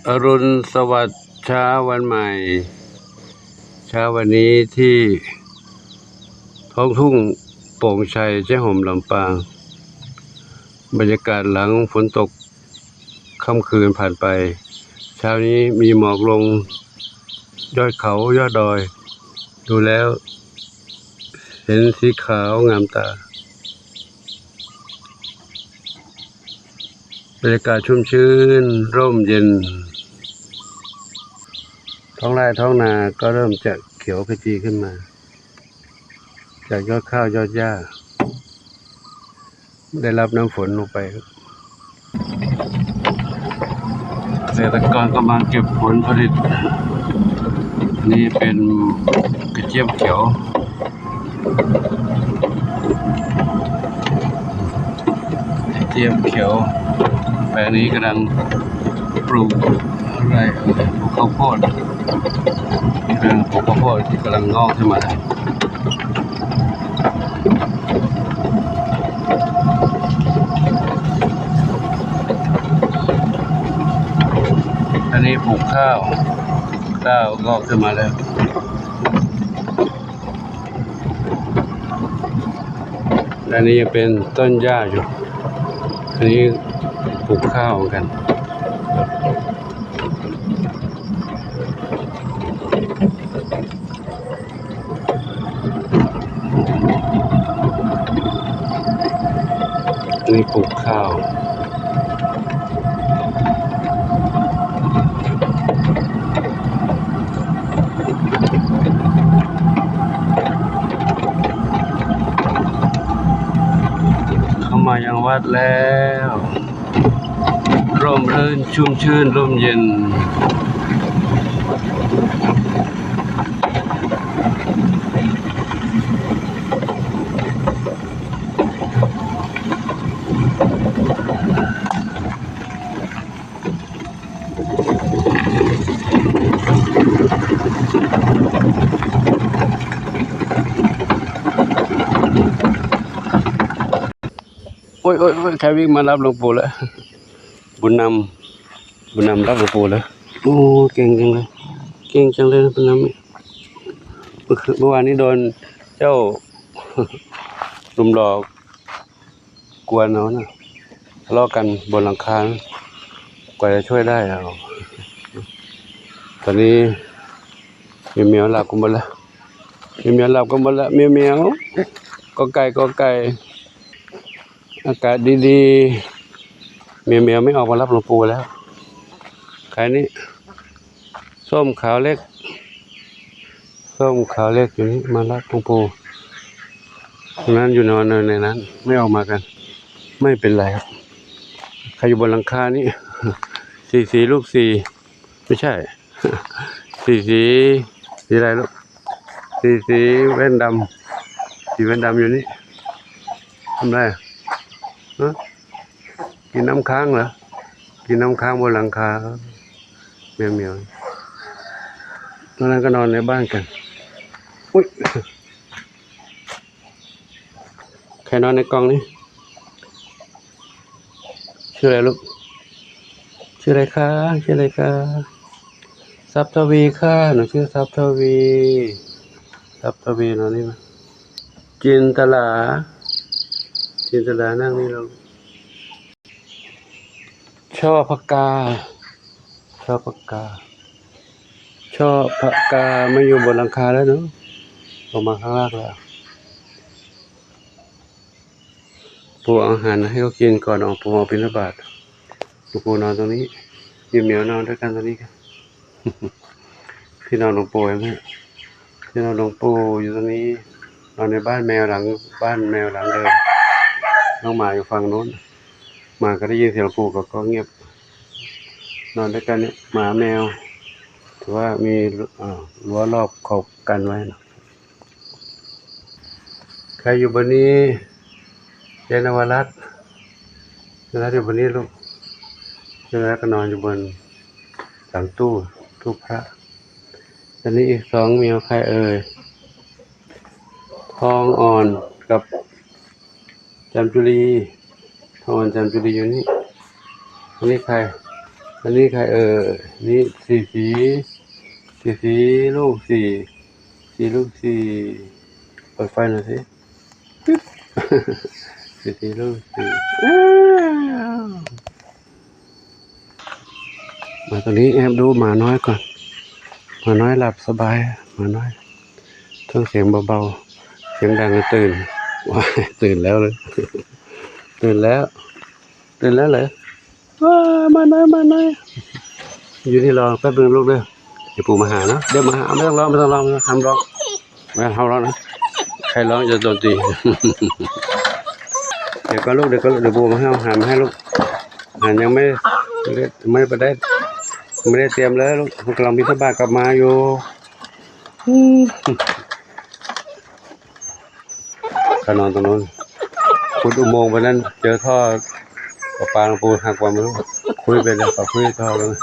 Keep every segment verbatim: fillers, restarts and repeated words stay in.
อรุณสวัสดิ์เช้าวันใหม่ เช้าวันนี้ที่ท้องทุ่งโป่งชัย แจ้ห่ม ลำปาง บรรยากาศหลังฝนตกค่ำคืนผ่านไป เช้านี้มีหมอกลงยอดเขายอดดอย ดูแล้วเห็นสีขาวงามตา บรรยากาศชุ่มชื้นร่มเย็น ท้องไร่ท้องนาก็เริ่มจะเขียวขจีขึ้นมา จากยอดข้าวยอดหญ้า ได้รับน้ำฝนลงไป เกษตรกรกำลังเก็บผลผลิต นี่เป็นกระเจี๊ยบเขียว กระเจี๊ยบเขียว แปลงนี้กำลังปลูกอะไร ปลูกข้าวโพด กำลังปลูกข้าวโพดที่กำลังงอกขึ้นมา อันนี้ปลูกข้าว ข้าวงอกขึ้นมาแล้ว อันนี้ยังเป็นต้นหญ้าอยู่ อันนี้ปลูกข้าวเหมือนกัน อันนี้ปลูกข้าว เข้ามายังวัดแล้ว ร่มรื่นชุ่มชื่นร่มเย็น โอ้ย โอ้ย โอ้ย ใครวิ่งมารับหลวงปู่แล้ว บุญนำ บุญนำรับหลวงปู่แล้ว โอ้ เก่งจังเลย เก่งจังเลยนะบุญนำเนี่ย เมื่อคืน เมื่อวานนี้โดนเจ้าหนุ่มหล่อ กวนเอานะ ทะเลาะกันบนหลังคา กว่าจะช่วยได้เอา ตอนนี้เมียวๆหลับกันหมดแล้ว เมียวๆหลับกันหมดแล้ว เมียวๆ กอไก่ กอไก่ อากาศดีๆ เมียวๆไม่ออกมารับหลวงปู่แล้ว ใครนี่ ส้มขาวเล็ก ส้มขาวเล็กอยู่นี่ มารับหลวงปู่ นั้นอยู่นอนในนั้น ไม่ออกมากัน ไม่เป็นไรครับ ใครอยู่บนหลังคานี่ สีสีลูกสี ไม่ใช่ สีสี สีอะไรลูก สีสีแว่นดำ สีแว่นดำอยู่นี่ ทำไรอะ ฮะ กินน้ำค้างเหรอ กินน้ำค้างบนหลังคา เมียวๆ ตอนนั้นก็นอนในบ้านกัน อุ๊ย ใครนอนในกล่องนี่ ชื่ออะไรลูก ชื่ออะไรคะ ชื่ออะไรคะ ทรัพย์ทวีค่ะ หนูชื่อทรัพย์ทวี ทรัพย์ทวีนอนนี่มา จินตลา จินตลานั่งนี่ลง ช่อผักกา ช่อผักกา ช่อผักกามาอยู่บนหลังคาแล้วเนอะ ลงมาข้างล่างแล้ว ปูเอาอาหารให้เขากินก่อน เอาปูออกบิณฑบาต หลวงปู่นอนตรงนี้ เมียวๆนอนด้วยกันตรงนี้กัน ที่นอนหลวงปู่เห็นไหม ที่นอนหลวงปู่อยู่ตรงนี้ นอนในบ้านแมวหลัง บ้านแมวหลังเดิม น้องหมาอยู่ฝั่งนู้น หมาก็ได้ยินเสียงหลวงปู่ก็ ก็เงียบ นอนด้วยกันเนี่ย หมาแมว ถือว่ามี เอ่อ รั้วรอบขอบกันไว้นะ ใครอยู่บนนี้ เจ๊นวรัตน์ นวรัตน์อยู่บนนี้ลูก เจ๊นวรัตน์ก็นอนอยู่บนหลังตู้ ตู้พระ อันนี้อีกสองเมียวใครเอ่ย ทองอ่อนกับจามจุลี ทองอ่อนจามจุลีอยู่นี่ อันนี้ใคร อันนี้ใครเอ่ย นี่สีสี สีสี ลูกสี่ สี่ ลูกสี่ เปิดไฟหน่อยสิ ปิ๊บ สีสี ลูกสี่ อ้าว มาตรงนี้แอบดูหมาน้อยก่อน หมาน้อยหลับสบาย หมาน้อย เครื่องเสียงเบาๆ เสียงดังก็ตื่น ว้าย ตื่นแล้วเลย ตื่นแล้ว ตื่นแล้วเหรอ ว้า หมาน้อย หมาน้อย อยู่นี่รอแป๊บนึงลูกเด้อ เดี๋ยวปู่มาหาเนาะ เดี๋ยวมาหา ไม่ต้องร้อง ไม่ต้องร้อง ไม่ต้องทำร้อง ไม่ต้องทำร้องนะ ใครร้องจะโดนตี เดี๋ยวก็ลูก เดี๋ยวก็ลูก เดี๋ยวปู่มาให้อาหารมาให้ลูก อาหารยังไม่ ไม่ได้ ไม่ได้ ไม่ได้เตรียมเลยลูก กำลังบิณฑบาตกลับมาอยู่ อืม เขานอนตรงนู้น ขุดอุโมงค์ไปนั่น เจอท่อประปาหลวงปู่หักกว่าไม่รู้ คุยไปเลย ปะคุยท่อไปเลย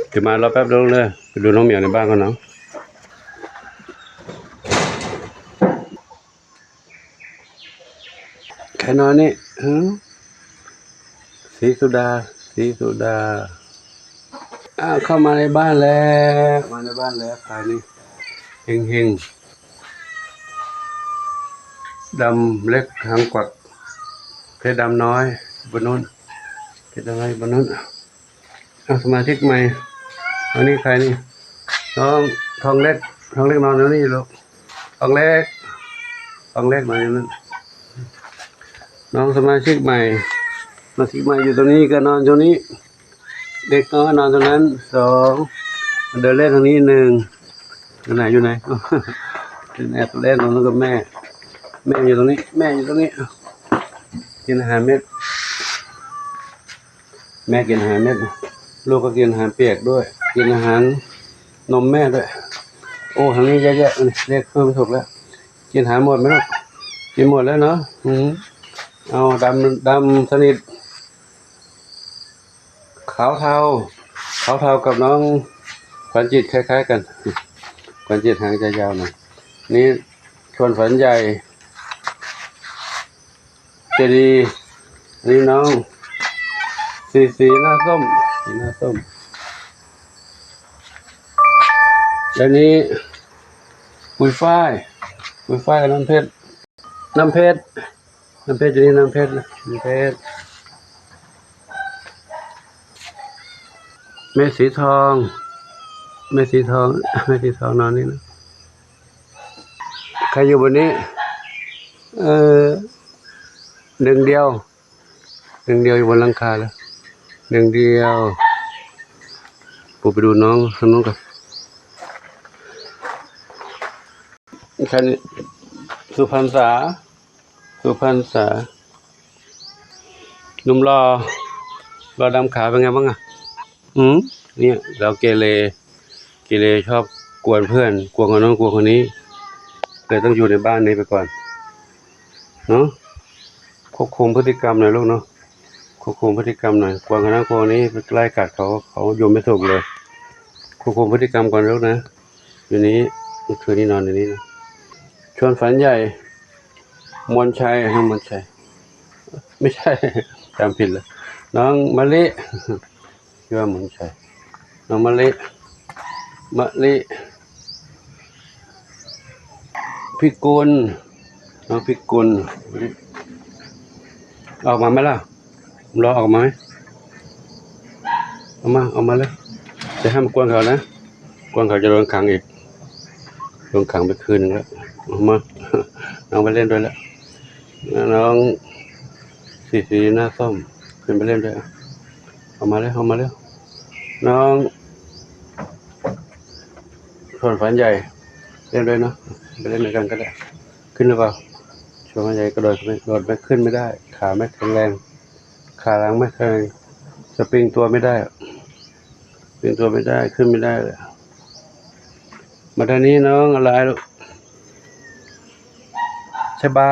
เดี๋ยวมารอแป๊บเดียวเลย ไปดูน้องเหมียวในบ้านก่อนเนาะ ใครนอนนี่ หือ ศรีสุดา ศรีสุดา อ้าว เข้ามาในบ้านแล้ว มาในบ้านแล้ว ใครนี่ เฮงๆ ดำเล็กหางกวัก เพชรดำน้อย บนนู้น เพชรดำน้อย บนนู้น อ่ะ สมาชิกใหม่ อันนี้ใครนี่ น้องทองเล็ก ทองเล็กนอนอยู่นี่ลูก ทองเล็ก ทองเล็กนอนอยู่นั่น น้องสมาชิกใหม่ สมาชิกใหม่อยู่ตรงนี้ก็นอนตรงนี้ เด็กน้อยนอนตรงนั้น สอง เดินเล่นตรงนี้ หนึ่ง อยู่ไหน อยู่ไหน แอบเล่นตรงนั้นกับแม่ แม่อยู่ตรงนี้ แม่อยู่ตรงนี้ กินอาหารเม็ด แม่กินอาหารเม็ด ลูกก็กินอาหารเปียกด้วย กินอาหารนมแม่ด้วย โอ้ ทางนี้เยอะแยะ เรียกเพิ่มไม่ถูกแล้ว กินอาหารหมดไหมลูก กินหมดแล้วเนาะ อืม เอาดำ ดำสนิท ขาวเทา ขาวเทากับน้องขวัญจิตคล้ายๆกัน ขวัญจิตหางจะยาวหน่อย นี่ชวนฝันใหญ่ เจดีย์ อันนี้น้อง สีสีหน้าส้ม สีหน้าส้ม และนี้ปุยฝ้าย ปุยฝ้ายกับน้ำเพชร น้ำเพชร น้ำเพชรอยู่นี่ น้ำเพชรนะ น้ำเพชร แม่สีทอง แม่สีทอง แม่สีทองนอนนี่นะ ใครอยู่บนนี้ เออ หนึ่งเดียว หนึ่งเดียวอยู่บนหลังคาแล้ว หนึ่งเดียว ปู่ไปดูน้องทางนู้นก่อน ใครนี่ สุพรรณษา สุพรรณษา หนุ่มหล่อ หล่อดำขาวเป็นไงบ้างอะ อืม เนี่ย เราเกเร เกเรชอบกวนเพื่อน กวนคนโน้นกวนคนนี้ เลยต้องอยู่ในบ้านนี้ไปก่อน เนาะ ควบคุมพฤติกรรมหน่อยลูกเนาะ ควบคุมพฤติกรรมหน่อย กวนคนนั้นกวนคนนี้ ไปไล่กัดเขา เขาอยู่ไม่ถูกเลย ควบคุมพฤติกรรมก่อนลูกนะ อยู่นี้ เมื่อคืนนี้นอนอยู่นี้นะ ชวนฝันใหญ่ มวลชัย ฮะ มวลชัย ไม่ใช่ จำผิดแล้ว น้องมะลิ ชื่อว่ามวลชัย น้องมะลิ มะลิ พิกุล น้องพิกุล ออกมาไหมล่ะ รอออกมาไหม เอามา เอามาเลย จะห้ามกวนเขานะ กวนเขาจะโดนขังอีก โดนขังไปคืนนึงแล้ว เอามา น้องไปเล่นด้วยแล้ว น้องสีสีหน้าส้ม ขึ้นไปเล่นด้วย เอามาเลย เอามาเลย น้อง ชวนฝันใหญ่ เล่นด้วยเนาะ ไปเล่นด้วยกันก็ได้ ขึ้นหรือเปล่า ชวนฝันใหญ่กระโดดไม่ กระโดดไม่ขึ้นไม่ได้ ขาไม่แข็งแรง ขาหลังไม่แข็งแรง สปริงตัวไม่ได้ สปริงตัวไม่ได้ ขึ้นไม่ได้เลย มาทางนี้น้องอะไรลูก ชบา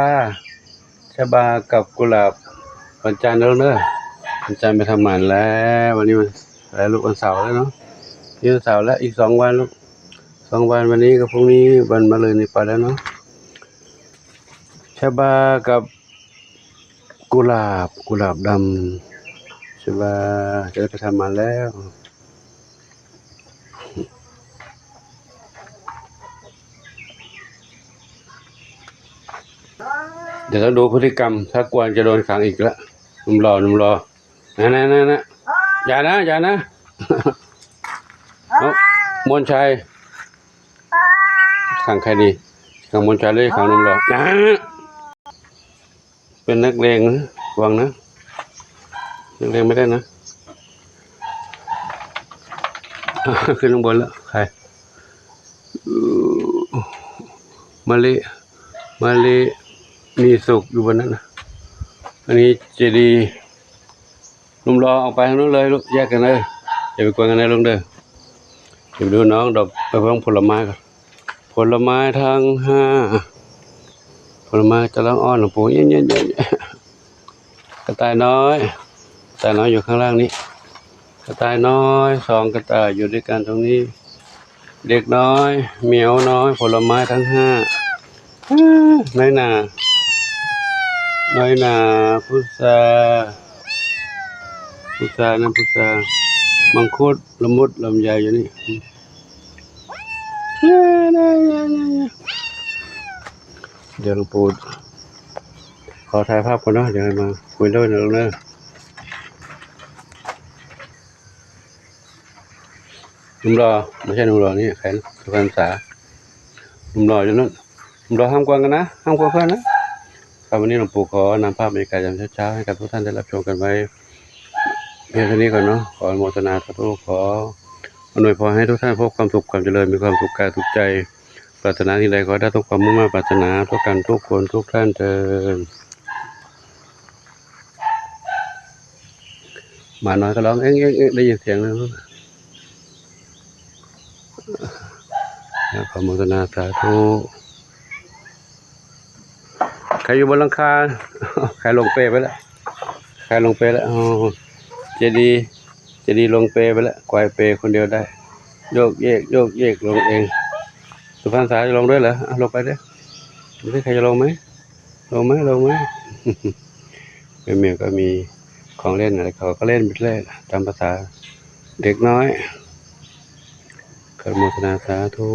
ชบากับกุหลาบ วันจันทร์แล้วเนอะ วันจันทร์ไปทำหมันแล้ว วันนี้วันอะไรลูก วันเสาร์แล้วเนาะ นี่วันเสาร์แล้ว อีกสองวันลูก สองวัน วันนี้กับพรุ่งนี้ วันมะรืนนี้ไปแล้วเนาะ ชบากับ กุหลาบ กุหลาบดำ ใช่ไหม จะได้ไปทำมาแล้ว เดี๋ยวต้องดูพฤติกรรม ถ้ากวนจะโดนขังอีกแล้ว หนุ่มหล่อ หนุ่มหล่อ นะนะนะนะ อย่านะ อย่านะ เอ้า มนชัย ขังใครดี ขังมนชัยหรือขังหนุ่มหล่อ นะ เป็นนักเลงนะ ระวังนะ นักเลงไม่ได้นะ ขึ้นข้างบนแล้ว ใคร มะลิ มะลิ มีสุขอยู่บนนั้นนะ อันนี้เจดีย์ หนุ่มหล่อออกไปทางนู้นเลยลูก แยกกันเลย อย่าไปกวนกันนะลุงเด้อ เดี๋ยวดูน้องดอก ไปเพิ่งผลไม้ก่อน ผลไม้ทั้งห้า ผลไม้จะร้องอ้อนหลวงปู่ เย็นๆๆ กระต่ายน้อย กระต่ายน้อยอยู่ข้างล่างนี้ กระต่ายน้อย สองกระต่ายอยู่ด้วยกันตรงนี้ เด็กน้อย เหมียวน้อย ผลไม้ทั้งห้า อ้า น้อยหนา น้อยหนา พุทรา พุทรา นั่นพุทรา มังคุด ละมุด ลำไยอยู่นี่ เดี๋ยวหลวงปู่ขอถ่ายภาพก่อนเนาะ เดี๋ยวมาคุยด้วยนะลุงเด้อ หนุ่มหล่อ ไม่ใช่หนุ่มหล่อ นี่แขนสุพรรณษา หนุ่มหล่ออยู่นั่น หนุ่มหล่อห้ามกวนกันนะ ห้ามกวนเพื่อนนะ ครับ วันนี้หลวงปู่ขอนำภาพบรรยากาศยามเช้าๆ ให้กับทุกท่านได้รับชมกันไว้ เพียงเท่านี้ก่อนเนาะ ขออนุโมทนาสาธุ ขออำนวยพรให้ทุกท่านพบความสุขความเจริญ มีความสุขกายสุขใจ ปรารถนาสิ่งใดขอให้ได้สมความมุ่งมา่ปรารถนาทุกกันทุกคนทุกท่านเทอญ หมาน้อยก็ร้องเอ๊ะเอ๊ะเอ๊ะ ได้ยินเสียงแล้ว แล้วขออนุโมทนาสาธุ ใครอยู่บนหลังคา ใครลงเปไปแล้ว ใครลงเปแล้ว อ๋อ เจดีย์ เจดีย์ลงเปไปแล้ว ควายเปคนเดียวได้ โยกเยก โยกเยกลงเอง สุพรรณษาจะลงด้วยเหรอ อ่ะ ลงไปดิ ดูสิใครจะลงไหม ลงไหม ลงไหม แม่เหมียวก็มีของเล่นอะไร เขาก็เล่นไปเรื่อย ตามภาษาเด็กน้อย ขออนุโมทนาสาธุ